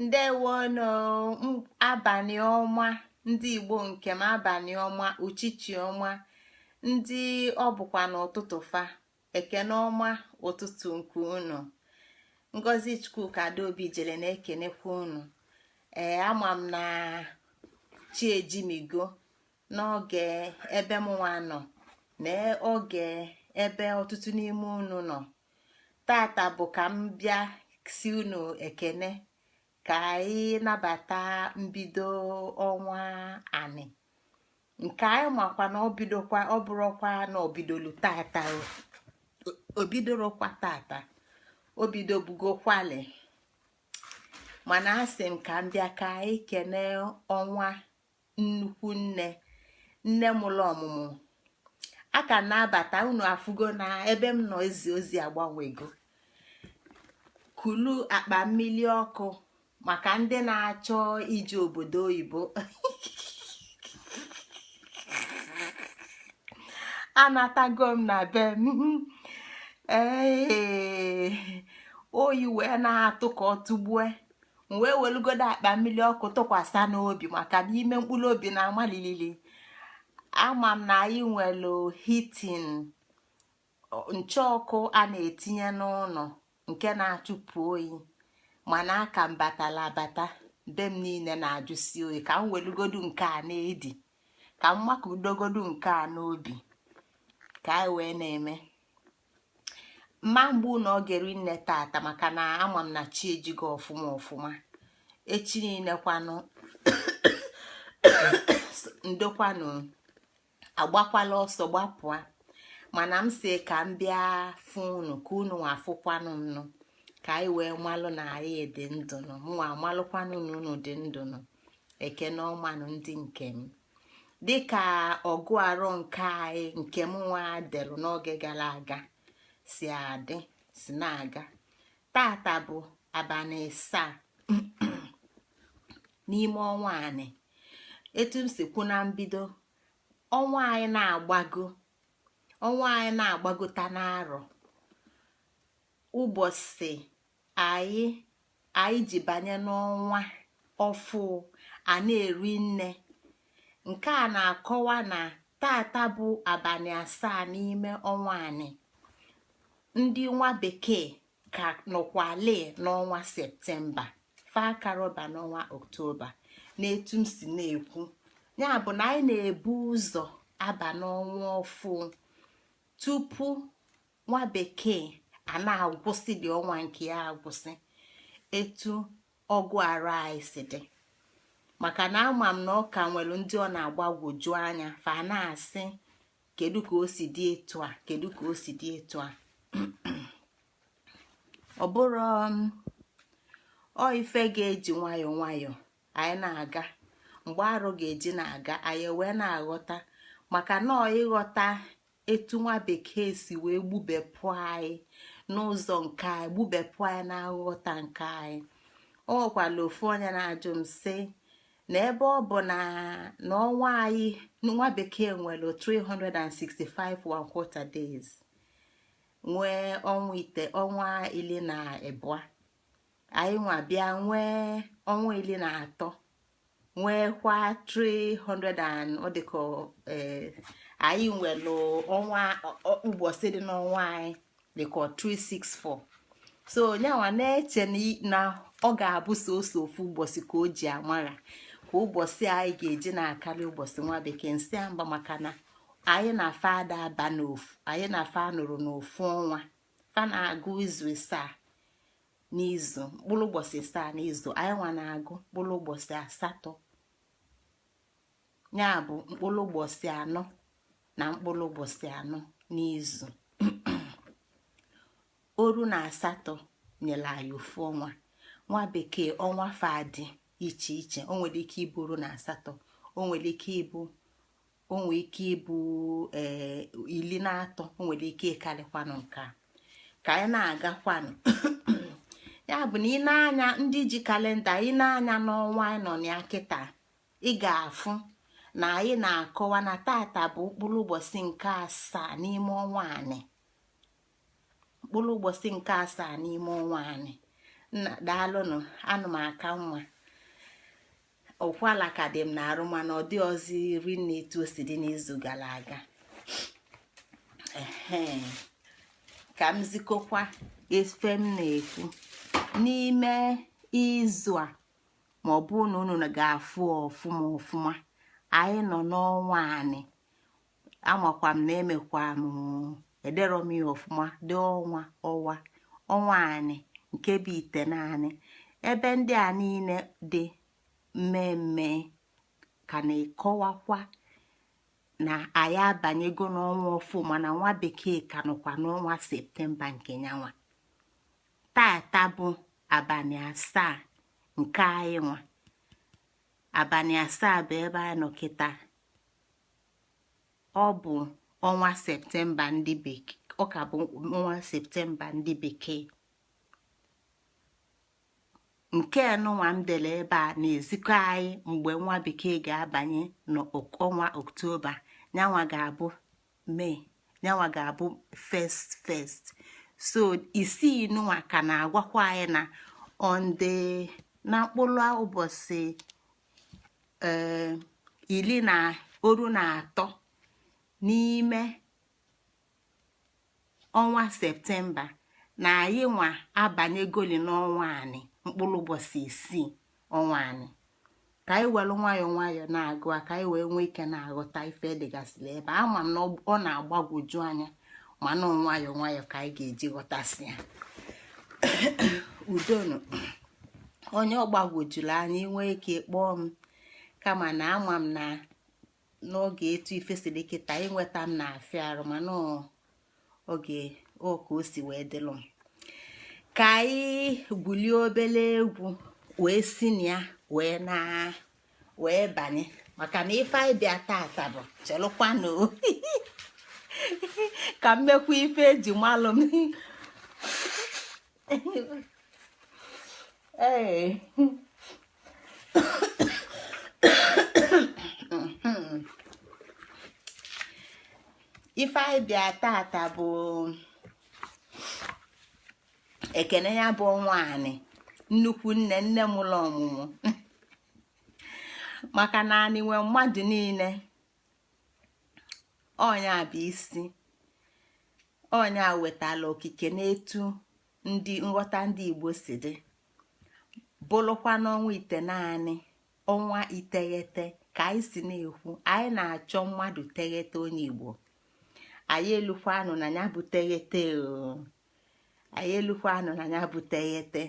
Ndewonụ, abalị ọma, ndị Igbo nke m. Abalị ọma, uchichi ọma, ndị ọ bụkwa n'ụtụtụ fa. Ekene ọma ụtụtụ nke unu. Ngozi Chukwuka Adaobi jere na-ekenekwa unu. Ee, ama m na chi ejimigo n'oge ebe m nwa nọ na oge ebe ọtụtụ n'ime unu nọ. Tata bụ ka m bịa si unu ekene, ka anyị nabata mbido ọnwa anị nke anyị makwa na obidokwa. Ọ bụrụkwa na obidolu tata, obidorokwa tata, obidobugokwali, mana asị m ka m bịa ka anyị kene ọnwa nnukwu nne, nne mụlụ ọmụmụ. A ka na-abata unu afụgo na ebe m nọ ezi ozi agbanwego. Kulu akpa mmili ọkụ maka ndị na-achọ ije obodo oyibo. Anatago m na be m. Ee, oyi wee na-atụ ka ọ tụgbue m, wee welugodo akpa mmiri ọkụ tụkwasị n'obi, maka n'ime mkpụrụ obi na-ama lilili. Ama m na anyị nwere heating, ncheọkụ a na-etinye n'ụlọ nke na-achụpụ oyi, mana aka m batala abata, be m niile na-ajụsi oyi. Ka m welugodu nke a na-edi, ka m makudogodu nke a n'obi, ka anyị wee na-eme mma mgbu na oge rinne tata, maka na ama m na chi ejigo ọfụma ọfụma. Echi niile kwanụ, ndokwanụ, agbakwala ọsọ gbapụa, mana m si ka m bịa fụ unu, ka unu nwa afụkwanụ m nụ, ka anyị wee malụ na anyị dị ndụ nụ, mụnwa amalụkwanụ na unu dị ndụ nụ. Ekene ọmanụ, ndị nke m. Dịka ọgụ arọ nke anyị nke m nwa delụ n'oge gara aga si adị si na-aga, tata bụ abalị 7 n'ime ọnwa anị. Etu m si kwu na mbido, ọnwa anyị na-agbago, ọnwa anyị na-agbagota n'arọ. Ụbọchị anyị ji banye n'ọnwa ọfụ a na-eri nne. Nke a na-akọwa na tata bụ abalị 7 n'ime ọnwa anị. Ndị nwa bekee ka nọkwale n'ọnwa Septemba, fa akaroba n'ọnwa Oktoba. Na-etu m si na-ekwu ya bụ na anyị na-ebu ụzọ aba n'ọnwa ọfụ tupu nwa bekee a na-agwụsị dị ọnwa nke ya agwụsị. Etu ọgụ arụ anyị si dị, maka na ama m na ọ ka nwere ndị ọ na-agbagwoju anya, fa na-asị, "Kedu ka o si dị etu a? Kedu ka o si dị etu a?" Ọ bụrụ ọ ife ga-eji nwayọọ nwayọọ anyị na-aga, mgbe arụ ga-eji na-aga, anyị wee na-aghọta, maka na ọ ịghọta etu nwa bekee si wee gbubepụ anyị n'ụzọ nke anyị, gbubepụ anyị na nghọta nke anyị. O nwekwala ofu onye na-ajụ m sị na ebe ọ bụ na n'ọnwa anyị, nwa bekee nwere 365 one quarter days, nwee ọnwa ite, ọnwa 12, anyị nwa bịa nwee ọnwa 13, nwekwa 300 and ọ dịka ee anyị nwere ọnwa, ụbọchị dị n'ọnwa anyị dịka 364. So nyanwa na-eche na ọ ga-abụ soso ofu ụbọchị ka o ji amara ka ụbọchị anyị ga-eji na-akarị ụbọchị nwa bekee. Nsị mba, maka na anyị na fada aba n'ofu, anyị na fa nụrụ n'ofu ọnwa. Fa na-agụ izu isaa n'izu, mkpụrụ ụbọchị 7 n'izu. Anyị nwa na-agụ mkpụrụ ụbọchị 8, ya bụ mkpụrụ ụbọchị 4 na mkpụrụ ụbọchị 4 n'izu. 38 nyere anyị ofu ọnwa. Nwa bekee, ọnwa fa dị iche iche. O nwere ike ịbụ 18, o nwere ike ịbụ, o nwere ike ịbụ ee 13, o nwere ike ịkarịkwanụ nke a ka anyị na-agakwanụ. Ya bụ na ị na-anya ndị ji kalenda, ị na-anya n'ọnwa anyị nọ na ya kịta, ị ga-afụ na anyị na-akọwa na tata bụ mkpụrụ ụbọchị nke 7 n'ime ọnwa anị, mkpụrụ ụbọchị nke 7 n'ime ọnwa anị. Nna, daalụnụ. Anụ m aka nwa ụkwala ka dị m na-arụ, mana ọ dị ọzọ rinne etu o si dị n'izu gara aga. Ehe, ka m zikọkwa ife m na-ekwu n'ime izu a, ma ọ bụ na unu ga-afụ ọfụma ọfụma. Anyị nọ n'ọnwa anị. Amakwa m na emekwa m edero m ya ọfụma dị. Ọnwa ọwa ọnwa anị nke bụ ite naanị ebe ndị a niile dị mmemme ka na-ekọwakwa na anyị abanyego n'ọnwa ọfụ, mana nwa bekee ka nọkwa n'ọnwa Septemba nke nyanwa. Tata bụ abalị 7 nke anyị nwa. Abalị 7 bụ ebe anyị nọ kịta. Ọ bụ ọnwa Septemba ndị bekee, ọ ka bụ ọnwa Septemba ndị bekee. Nke nụnwa m dere ebe a na-ezikọ anyị mgbe nwa bekee ga-abanye n'ọnwa Oktoba. Nyanwa ga-abụ Mee, nyanwa ga-abụ first first. So isii nụnwa ka na-agwakwa anyị na on the na mkpụrụ ụbọchị ee 13 n'ime ọnwa Septemba na anyị nwa abanyegoli n'ọnwa anị, mkpụrụ ụbọchị 6 ọnwa anị. Ka anyị were nwayọọ nwayọọ na-agụ, ka anyị wee nwee ike na-aghọta ife dịgasịrị ebe. Ama m na ọ na-agbagwoju anya, mana nwayọọ nwayọọ ka anyị ga-eji ghọtasị ya. Udonu onye ọ gbagwojuru anya, inwe ike kpọọ m, kama na ama m na n'oge etu ife si dị kịta, inweta m na-afịa arụ, mana oge ọ ka o si wee dịlụ m. Ka anyị gwulie obele egwu wee si na ya wee na wee banye, maka na ife anyị bịa tata bụ chelụkwanụ ka m mekwa ife eji malụ m. Ee, ife anyị bịa tata bụ ekene ya bụ ọnwa anị, nnukwu nne, nne m ụlọ ọmụmụ, maka na anị nwe mmadụ niile. Ọnya bụ isi ọnya wetala okike n'etu ndị nghọta ndị Igbo si dị, bụrụkwa n'ọnwa ite naanị, ọnwa 9 ka anyị si na-ekwu anyị na-achọ mmadụ teghete. Onye Igbo, anyị elukwanụ na ya bụ teghete o, anyị elukwanụ na ya bụ teghete.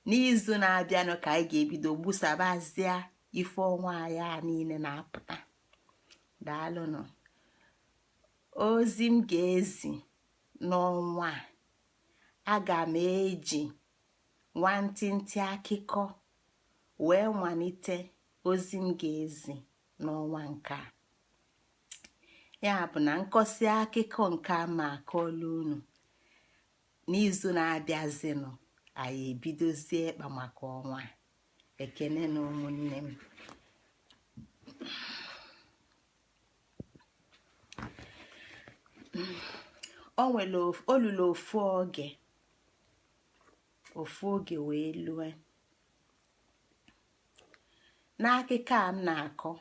N'izu na-abịanụ ka anyị ga-ebido gbusabazịa ife ọnwa anyị a niile na-apụta. Daalụnụ. Ozi m ga-ezi n'ọnwa a, aga m eji nwantịntị akụkọ wee malite ozi m ga-ezi n'ọnwa nke a. Ya bụ na nkọsi akụkọ nke a ma akọọla unu, n'izu na-abịazinụ anyị ebidozie ịkpa maka ọnwa. Ekene na ụmụnne m. O nwere olulu ofu oge, ofu oge wee lue. N'akụkọ a m na-akọ,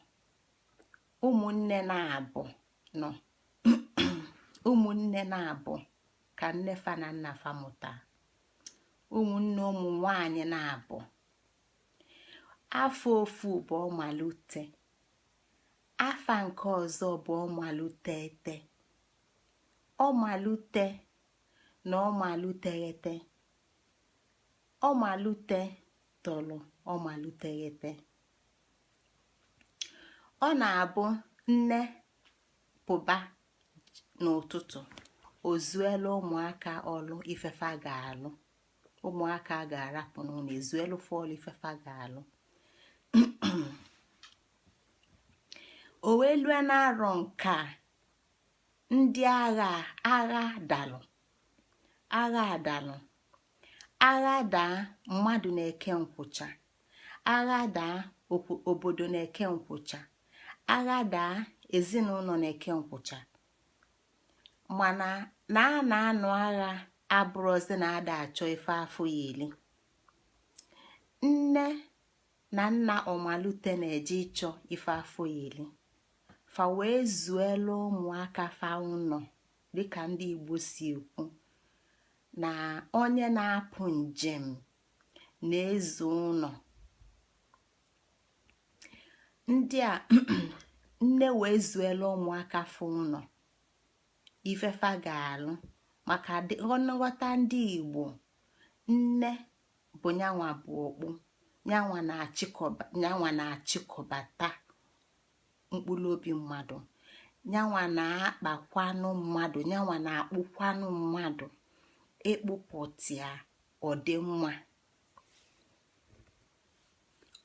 ụmụnne na-abụ nọ, ụmụnne na-abụ ka nne fa na nna fa mụta, ụmụnne ụmụ nwanyị na-abụ. Afa ofu bụ Ọmalute, afa nke ọzọ bụ Ọmalutete. Ọmalute na Ọmaluteghete, Ọmalute tọrọ Ọmaluteghete. Ọ na-abụ nne pụba n'ụtụtụ, ozuelu ụmụaka ọlụ ifefa ga-alụ, ụmụaka ga-arapụ n'ụlọ, ezuelu fa ọlụ ifefa ga-alụ. O wee lue n'arọ nke a, ndị agha, agha dalụ, agha dalụ, agha daa, mmadụ na-eke nkwụcha, agha daa, obodo na-eke nkwụcha, agha daa, ezinụlọ na-eke nkwụcha. Mana na a na-anụ agha abụrụzi na ada achọ ife afọ ya eli. Nne na nna Ọmalute na-eje ịchọ ife afọ iri fa wee zuelu ụmụaka fa ụnọ. Dịka ndị Igbo si ekwu na onye na-apụ njem na-ezu ụnọ, ndị a nne wee zuelu ụmụaka fa ụnọ ifefa ga-alụ, maka nghọta ndị Igbo, nne bụ nyanwa bụ okpu, nyanwa na-achịkọbata mkpụrụ obi mmadụ, nyanwa na-akpakwanụ mmadụ, nyanwa na-akpụkwanụ mmadụ ịkpụpụta ọdịmma.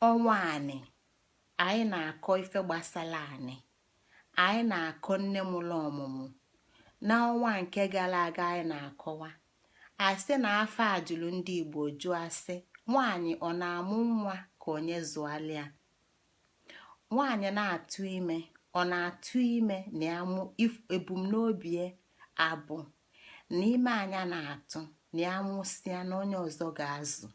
Ọnwa anị anyị na-akọ ife gbasara anị, anyị na-akọ nne mụlụ ọmụmụ. N'ọnwa nke gara aga, anyị na-akọwa asị na afọ a jụrụ ndị Igbo jụọ asị, nwaanyị ọ na-amụ nwa ka onye zụalịa? Nwaanyị na-atụ ime, ọ na-atụ ime na ya mụ ebumnobi abụ na ime anya na-atụ na ya mụsịa na onye ọzọ ga-azụ.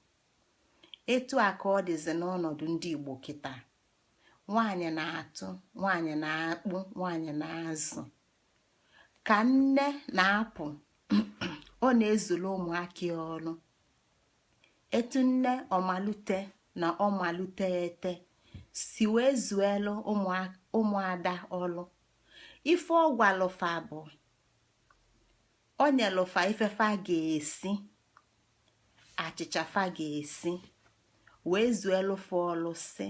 Etu a ka ọ dịzi n'ọnọdụ ndị Igbo kịta. Nwaanyị na-atụ, nwaanyị na-akpụ, nwaanyị na-azụ. Ka nne na-apụ, ọ na-ezulu ụmụaka ya ọrụ. Etu nne Ọmalute na Ọmalute ete si wee zuelu ụmụada ọlụ, ife ọ gwalụfa bụ o nyelụfa ifefa ga-esi, achịcha fa ga-esi, wee zuelụfa ọlụ, si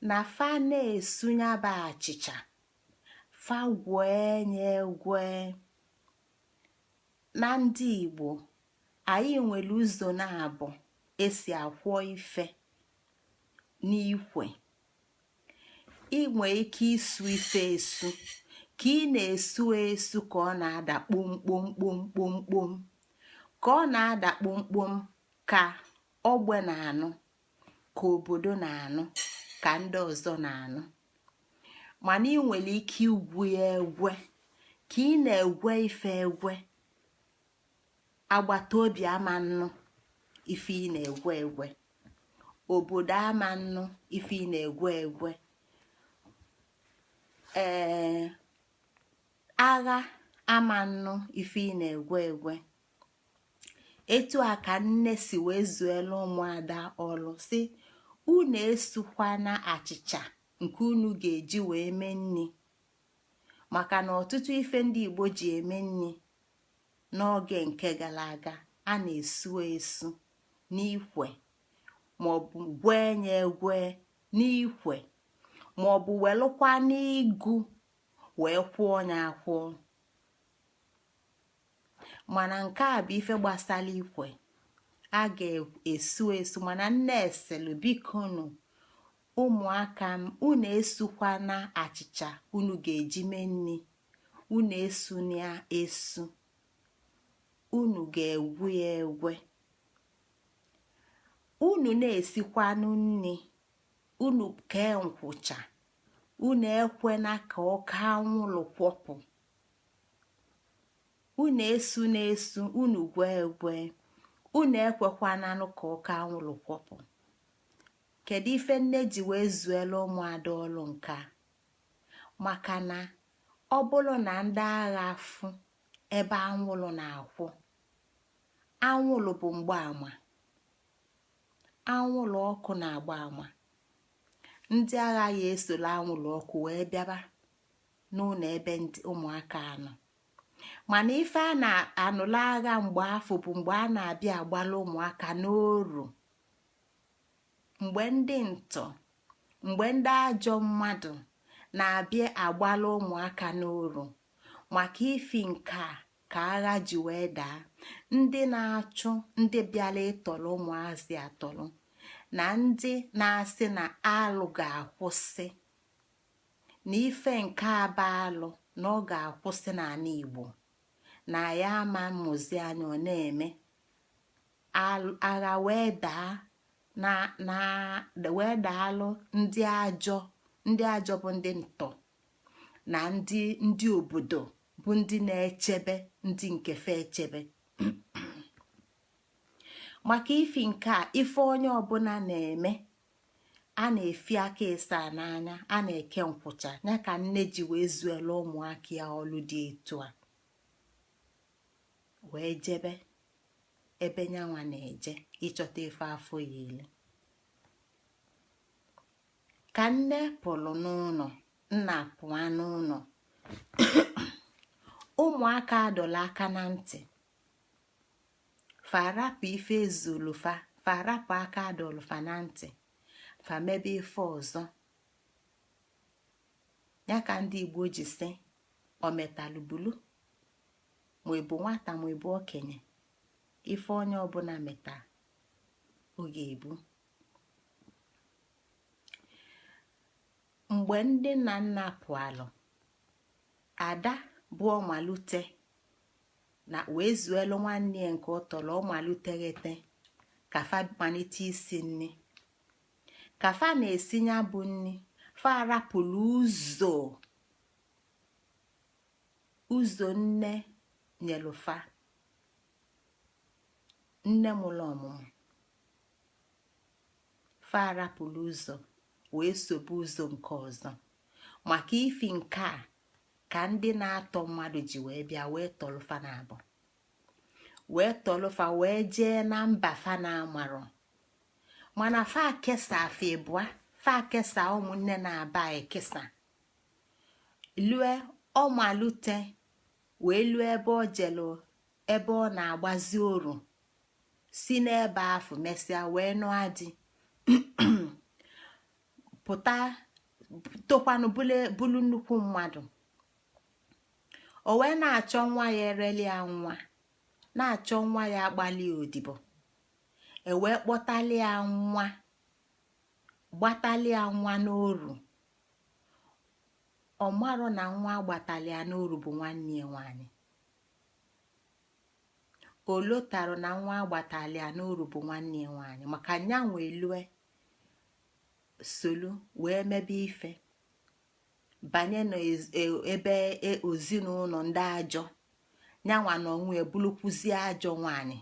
na fa na-esu nyaba achịcha, fa gwee nye gwee. Na ndị Igbo anyị nwere ụzọ na-abụ esi akwọ ife n'ikwe. Ị nwee ike isu ife esu. Ka ị na-esu esu, ka ọ na-ada kpomkpom kpomkpom kpom. Ka ọ na-ada kpomkpom, ka ogbe na-anụ, ka obodo na-anụ, ka ndị ọzọ na-anụ. Mana ị nwere ike igwu ya egwe. Ka ị na-egwe ife egwe, agbata obi ama nnụ ife ị na-egwe egwe, obodo ama nnụ ife ị na-egwe egwe, ee, agha ama nnụ ife ị na-egwe egwe. Etu a ka nne si wee zuelu ụmụada ọlụ, si unu esukwana achịcha nke unu ga-eji wee mee nni, maka na ọtụtụ ife ndị Igbo ji eme nni n'oge nke gara aga, a na-esu esu n'ikwe, maọbụ gwee nye egwe n'ikwe, maọbụ welụkwa n'ịgụ wee kwụọ ya akwụọ. Mana nke a bụ ife gbasara ikwe a ga-esu esu. Mana nne eselu, bikonu ụmụaka m, unu esukwana achịcha unu ga-eji mee nni, unu esu ya esu, unu ga-egwu ya egwe. Unu na-esikwanụ nni, unu kee nkwụcha, unu ekwena ka ọka anwụlụ kwọpụ. Unu esu na-esu, unu gwee egwe, unu ekwekwananụ ka ọka anwụlụ kwọpụ. Kedu ife nne ji wee zuelu ụmụada ọlụ nke a? Maka na ọ bụrụ na ndị agha fụ ebe anwụlụ na-akwụ, anwụlụ bụ mgbaama, anwụlụ ọkụ na-agba ama, ndị agha ya esola anwụlụ ọkụ wee bịaba n'ụlọ ebe ndị ụmụaka anọ. Mana ife a na-anụla agha mgbe afọ bụ mgbe a na-abịa agbala ụmụaka n'oru, mgbe ndị ntọ, mgbe ndị ajọ mmadụ na-abịa agbala ụmụaka n'oru. Maka ifi nke a ka agha ji wee daa, ndị na-achụ ndị bịara ịtọrọ ụmụazị atọrọ na ndị na-asị na alụ ga-akwụsị, na ife nke aba alụ na ọ ga-akwụsị n'ala Igbo, na ya ama mmụzi anya ọ na-eme agha wee daa na wee daalụ ndị ajọ, ndị ajọ bụ ndị ntọ na ndị obodo bụ ndị na-echebe ndị nkefe echebe. Maka ifi nke a, ife onye ọbụla na-eme, a na-efi aka ịsa n'anya, a na-eke nkwụcha ya ka nne ji wee zuela ụmụaka ya ọlụ dị etu a, wee jebe ebe nyanwa na-eje ịchọta ife afọ ya ile. Ka nne pụrụ n'ụlọ, nna pụọ n'ụlọ, ụmụaka adọla aka na ntị, fa arapụ ife ezulufa, fa arapụ aka adọlụfa na ntị, fa mebe ife ọzọ. Ya ka ndị Igbo ji sị, ometalubulu, ma ịbụ nwata ma ịbụ okenye, ife onye ọbụla meta ọ ga-ebu. Mgbe ndị nna nna pụalụ, ada bụ ọmalute na wee zuelu nwanne ya nke ọ tọrọ ọmaluteghete ka fa malite isi nni. Ka fa na-esi ya bụ nni, fa arapụrụ ụzọ ụzọ nne nyelụfa, nne mụrụ ọmụmụ. Fa arapụrụ ụzọ wee sobe ụzọ nke ọzọ. Maka ifi nke a ka ndị na-atọ mmadụ ji wee bịa wee tọlụfa na abụ, wee tọlụfa wee jee na mba fa na-amarọ. Mana fa kesa afa ịbụa, fa kesa ụmụnne na-aba ekesa lue ọmalute wee lue ebe ọ jelu, ebe ọ na-agbazi oru, si n'ebe afụ mesịa wee nụọ di, pụta tokwanụ bụlụ nnukwu mmadụ. O wee na-achọ nwa ya ereli ya nwa, na-achọ nwa ya agbalị odibo, e wee kpọtali ya nwa, gbatali ya nwa n'oru. Ọ marọ na nwa agbatali ya n'oru bụ nwanne ya nwaanyị. O lotarụ na nwa agbatali ya n'oru bụ nwanne ya nwaanyị, maka nya nwee lue solu wee mebe ife banye n'ebe ezinụlọ ndị ajọ. Nyanwa na onwe bụrụkwuzie ajọ nwaanyị,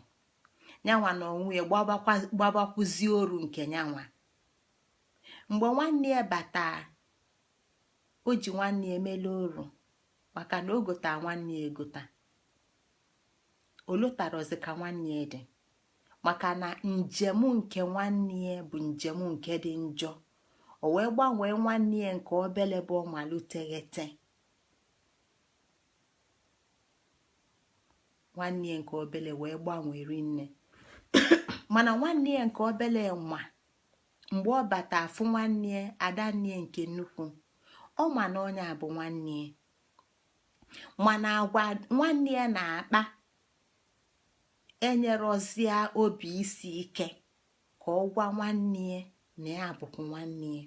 nyanwa na onwe gbabakwuzie oru nke nyanwa. Mgbe nwanne ya bata, o ji nwanne ya emela oru, maka na o gota nwanne ya egota. O lotarozi ka nwanne ya dị, maka na njem nke nwanne ya bụ njem nke dị njọ. O wee gbanwee nwanne ya nke obele bụ ọmaluteghete, nwanne ya nke obele wee gbanwee rinne. Mana nwanne ya nke obele nwa, mgbe ọ bata afụ nwanne ya, adanne ya nke nnukwu, ọ ma na onye a bụ nwanne ya. Mana agwa nwanne ya na-akpa enyerọzia obi isi ike ka ọ gwa nwanne ya na ya bụkwa nwanne ya.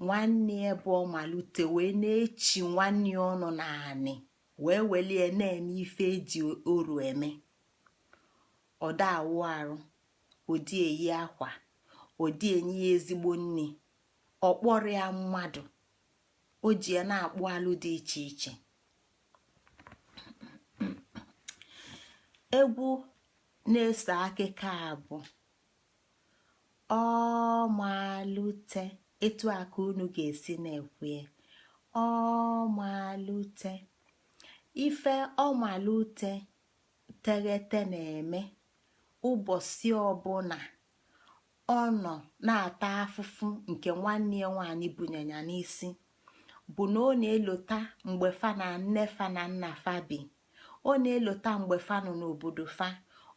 Nwanne ya bụ ọmalute wee na-echi nwanne ya ọnụ naanị, wee welie na-eme ife eji oru eme. Ọda awụ arụ, odi eyi akwa, odi enye ya ezigbo nri, ọ kpọrọ ya mmadụ, o ji ya na-akpụ alụ dị iche iche. Egwu na-eso akịka a bụ ọmalute. Etu a ka unu ga-esi na-ekwu ya, ọmalute. Ife ọmalute teghete na-eme ụbọchị ọbụla, ọ nọ na-ata afụfụ nke nwanne ya nwaanyị bunye ya n'isi, bụ na ọ na-elota mgbe fa na nne fa na nna fa bi, ọ na-elota mgbe fa nọ n'obodo fa,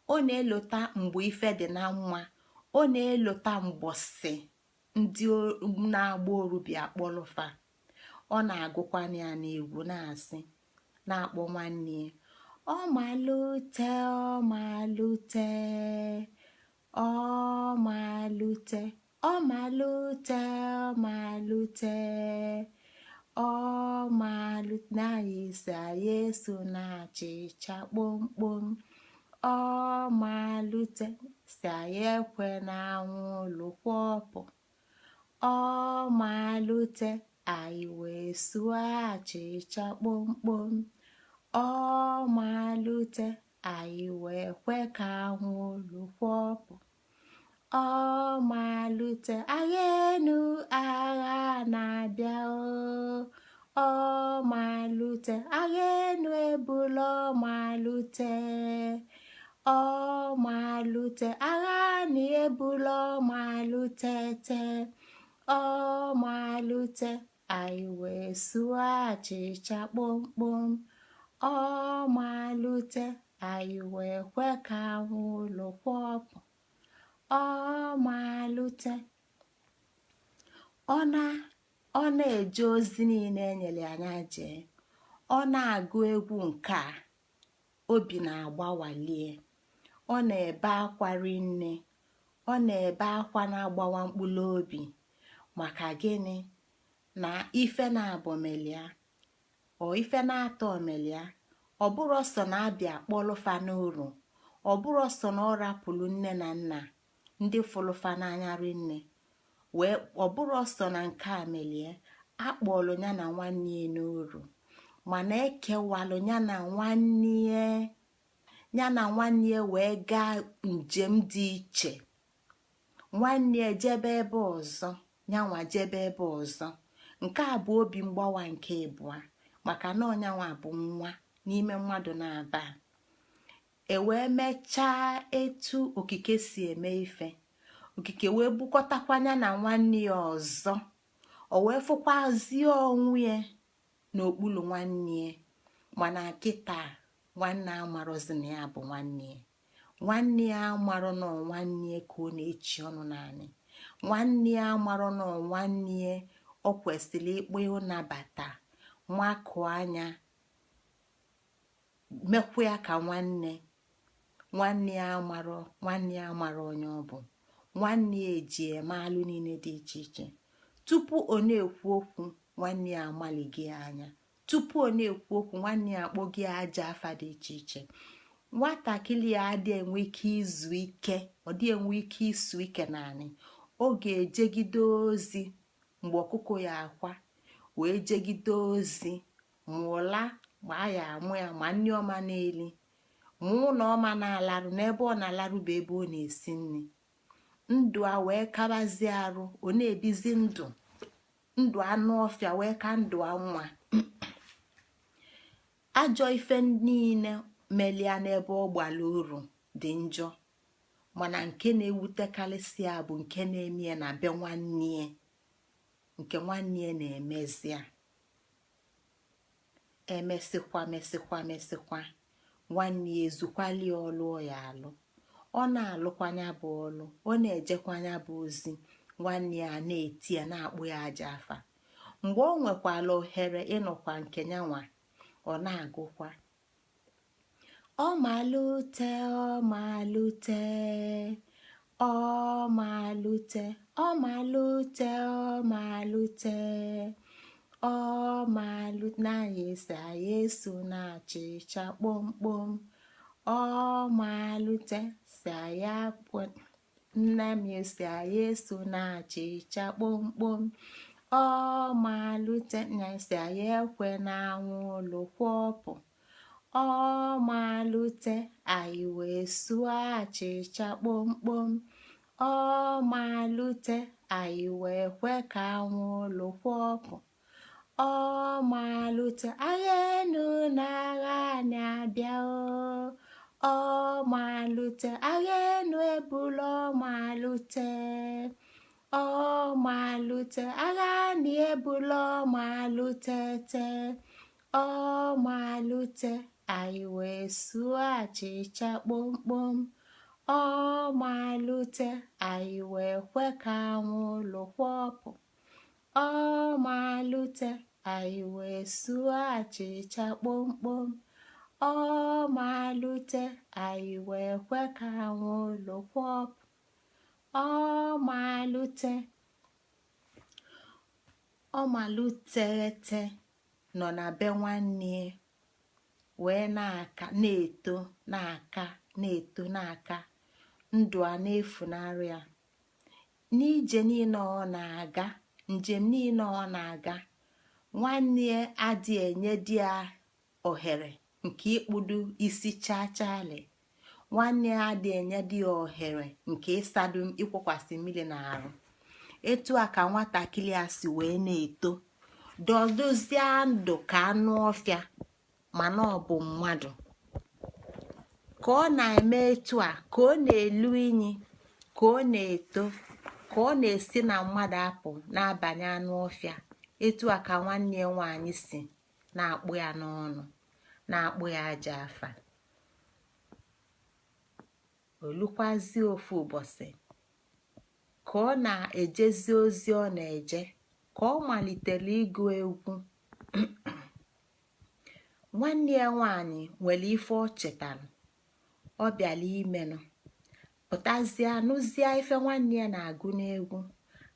ọ na-elota mgbe ife dị na mma, ọ na-elota mgbọsị ndị na-agba oru bịa kpọrọ fa. Ọ na-agụkwana ya n'egwu, na-asị, na-akpọ nwanne ya, ọmalute, ọmalute, ọmalute, ọmalute, ọmalute, ọmalute, na anyị si anyị eso na achịcha kpomkpom, ọmalute si anyị ekwe na anwụlụ kwọpụ, ọmalute anyị wee suo achịcha kpomkpom, ọmalute. Anyị wee kwe ka anwụlụ kwọpụ. Ọmalute, agha enu, agha na-abịa o. Ọmalute, agha enu ebula. Ọmalute, ọmalute, agha na ebula. Ọmalutete, ọmalute, anyị wee sụọ achịcha kpomkpom. Ọmalute, anyị wee kwe ka anwụlụ kwọpụ. Ọmalute, ọ na ọ na-eje ozi niile enyere anya jee. Ọ na-agụ egwu nke a, obi na-agbawalie. Ọ na-ebe akwa rinne, ọ na-ebe akwa na-agbawa mkpụrụ obi. Maka gịnị? Na ife na-abụ melia, ọ ife na-atọ melia. Ọ bụrụ sọ na abịa kpọlụfa n'uru, ọ bụrụ sọ na ọ rapụrụ nne na nna ndị fụlụfa n'anya rinne wee, ọ bụrụ sọ na nke a melie, akpọlụ ya na nwanne ya n'uru, mana ekewalụ ya na nwanne ya. Ya na nwanne ya wee gaa njem dị iche. Nwanne ya jebe ebe ọzọ, nyanwa jebe ebe ọzọ. Nke a bụ obi mgbawa nke ịbụa, maka na ọnyanwa bụ nwa n'ime mmadụ na-aba. E wee mechaa etu okike si eme ife, okike wee bukọtakwanya na nwanne ya ọzọ. O wee fụkwazie onwe ya n'okpuru nwanne ya, mana kịta nwanne amarọzi na ya bụ nwanne ya. Nwanne ya amarọ nọ nwanne ya ka ọ na-echi ọnụ naanị. Nwanne ya amarọ nọ nwanne ya ọ kwesịrị ịkpọ ịnabata, makụọ anya, mekwa ya ka nwanne. Nwanne ya amarọ, nwanne ya amarọ onye ọ bụ. Nwanne ya eji eme alụ niile dị iche iche. Tupu ọ na-ekwu okwu, nwanne ya amalighị ya anya. Tupu ọ na-ekwu okwu, nwanne ya akpọ gị aja afa dị iche iche. Nwatakịrị ya adị enwe ike izu ike, ọ dị enwe ike isu ike naanị. Ọ ga-ejegide ozi mgbe ọkụkọ ya akwa, wee jegide ozi ma ụla ma a ya amụ ya, ma nri ọma na-eli, ma ụlọ ọma na-alarụ. N'ebe ọ na-alarụ bụ ebe ọ na-esi nri. Ndụ a wee kabazie arụ, ọ na-ebizi ndụ ndụ anụ ọfịa, wee ka ndụ anwa. Ajọ ife niile melia n'ebe ọ gbara uru dị njọ, mana nke na-ewutekarịsịa bụ nke na-eme ya na be nwanne ya, nke nwanne ya na-emezia. Emesịkwa, mesịkwa, mesịkwa, nwanne ya ezukwali ọlụ ya alụ. Ọ na-alụkwanya bụ ọlụ, ọ na-ejekwanya bụ ozi, nwanne ya na-eti ya, na-akpụ ya aja afa. Mgbe ọ nwekwala ohere ịnọkwa nke nyanwa, ọ na-agụkwa: ọmalute, ọmalute, ọmalute, ọmalute, ọmalute, ọmalute, na anyị esi anyị eso na achịcha kpomkpom. Ọmalute si anyị, nne m esi anyị eso na achịcha kpomkpom. Ọmalute na esi anyị ekwe na anwụ kwọpụ. Ọmalute, anyị wee sụọ achịcha kpomkpom. Ọmalute, anyị wee kwe ka anwụlụ kwọpụ. Ọmalute, agha enu na agha na-abịa o. Ọmalute, agha enu ebula. Ọmalute, ọmalute, agha na ebula. Ọmalutete, ọmalute, anyị wee sụọ achịcha kpomkpom. Ọmalute, anyị wee kwe ka anwụlụ kwọpụ. Ọmalute, anyị wee sụọ achịcha kpomkpom. Ọmalute, anyị wee kwe ka anwụlụ kwọpụ. Ọmalute, ọmalutete nọ na be nwanne wee na-aka, na-eto, na-aka, na-eto, na-aka. Ndụ a na-efunarị ya n'ije niile ọ na-aga, njem niile ọ na-aga. Nwanne ya adị enye di ya ohere. Nke ịkpụdo isi chachali, nwanne ya adị enye dị ya ohere nke ịsado ịkwọkwasị mmiri na-arụ. Etu a ka nwatakịrị a si wee na-eto, dodozie ndụ ka anụ ọfịa, mana ọ bụ mmadụ. Ka ọ na-eme etu a, ka ọ na-elu inyi, ka ọ na-eto, ka ọ na-esi na mmadụ apụ na-abanye anụ ọfịa, etu a ka nwanne ya nwaanyị si na-akpụ ya n'ọnụ, na-akpụ ya aja afa. Olukwazie ofu ụbọchị, ka ọ na-ejezi ozi ọ na-eje, ka ọ malitere ịgụ egwu, nwanne ya nwaanyị nwere ife ọ chetara ọ bịala imenụ, pụtazie nụzie ife nwanne ya na-agụ n'egwu.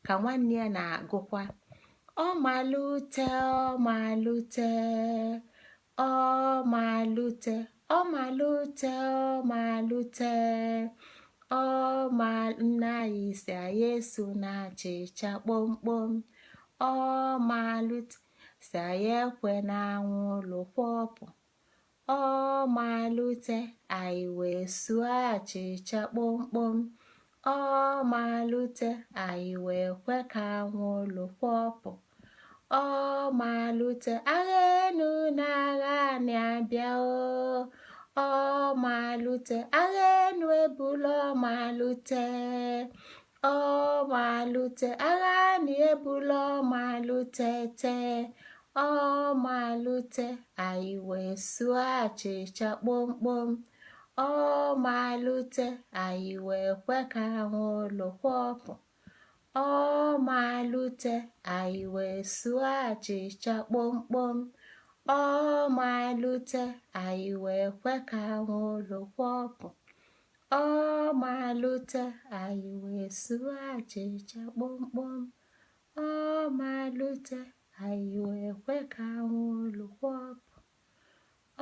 Ka nwanne ya na-agụkwa, "Ọmalute, ọmalute, ọmalute, ọmalute, ọmalute, ọma, nna anyị si anyị eso na achịcha kpomkpom, ọmalute si anyị ekwe na anwụlụ kwọpụ, ọmalute anyị wee suo achịcha kpomkpom, ọmalute anyị wee kwe ka anwụlụ kwọpụ, ọmalute agha enu na agha anị abịa o, ọmalute agha enu ebula ọmalute, ọmalute agha anị ebula ọmalute tee, ọmalute anyị wee suo achịcha kpomkpom, ọmalute anyị wee kwe ka anwụlụ kwọpụ, ọmalute anyị wee suo achịcha kpomkpom, ọmalute anyị wee kwe ka anwụlụ kwọpụ, ọmalute anyị wee suo achịcha kpomkpom, ọmalute anyị wee kwe ka anwụlụ kwọpụ,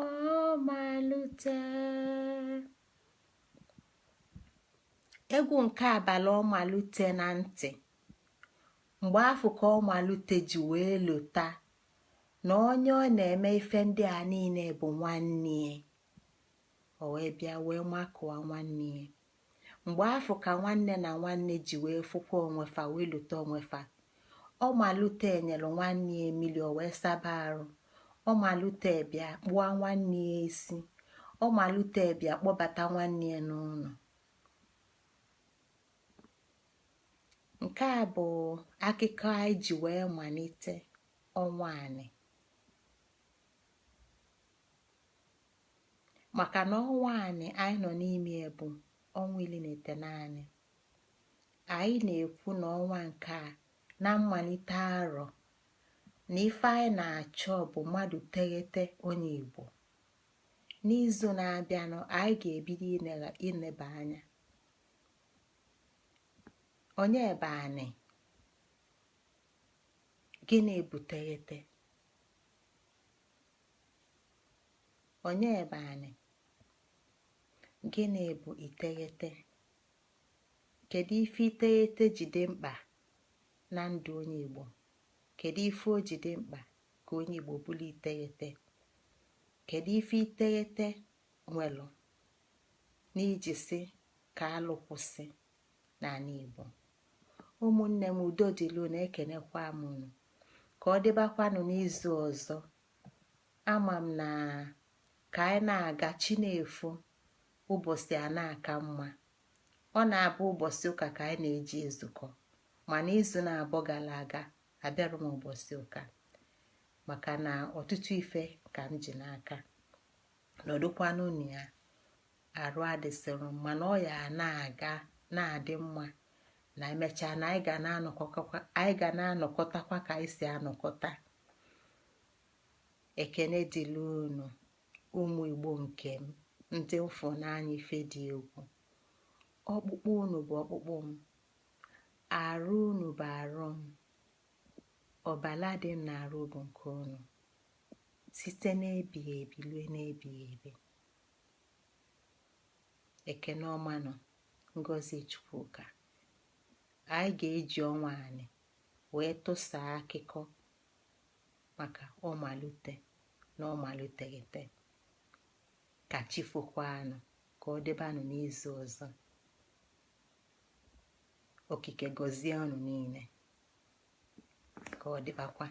ọmalute." Egwu nke abalị ọmalute na ntị. Mgbe afụ ka ọmalute ji wee lota na onye ọ na-eme ife ndị a niile bụ nwanne ya. O wee bịa wee makụọ nwanne ya. Mgbe afụ ka nwanne na nwanne ji wee fụkwa onwe fa, wee lota onwe fa. Ọmalute nyere nwanne ya mmiri, o wee saba arụ. Ọmalute bịa kpụọ nwanne ya isi. Ọmalute bịa kpọbata nwanne ya n'ụlọ. Nke a bụ akụkọ anyị ji wee malite ọnwa anị, maka na ọnwa anị anyị nọ n'ime bụ ọnwa 19. Anyị na-ekwu na ọnwa nke a na mmalite arọ na ife anyị na-achọ bụ mmadụ teghete onye Igbo. N'izu na-abịanụ, anyị ga-ebido ineba anya onye bụ anị, gịnị bụ teghete, onye bụ anị, gịnị bụ iteghete, kedu ife iteghete ji dị mkpa na ndụ onye Igbo, kedu ife o ji dị mkpa ka onye Igbo bụrụ iteghete, kedu ife iteghete nwelụ n'iji si ka alụ kwụsị n'ala Igbo. Ụmụnne m, udo dịlụ na ekenekwa m unu. Ka ọ dịbakwanụ n'izu ọzọ. Ama m na ka anyị na-aga, chi na-efo, ụbọchị a na-aka mma. Ọ na-abụ ụbọchị ụka ka anyị na-eji ezukọ, mana izu na-abụ gara aga abịara m ụbọchị ụka maka na ọtụtụ ife ka m ji n'aka. Nọdụkwanụ na ya, arụ adịsịrị m, mana ọ ya na-aga na-adị mma na emechaa na anyị ga na-anọkọtakwa ka anyị si anọkọta. Ekene dịlụ unu, ụmụ Igbo nke m, ndị mfụ n'anya ife dị egwu. Ọkpụkpụ unu bụ ọkpụkpụ m, arụ unu bụ arụ m, ọbala dị m na-arụ bụ nke unu, site n'ebighị ebi lue n'ebighị ebi. Ekene ọma nọ, ngozi Chukwuka. Anyị ga-eji ọnwa anyị wee tụsaa akụkọ maka ọmalute na ọmaluteghete. Ka chi fokwanụ, ka ọ dịbanụ n'izu ọzọ. Okike gọzie unu niile. Ka ọ dịbakwa.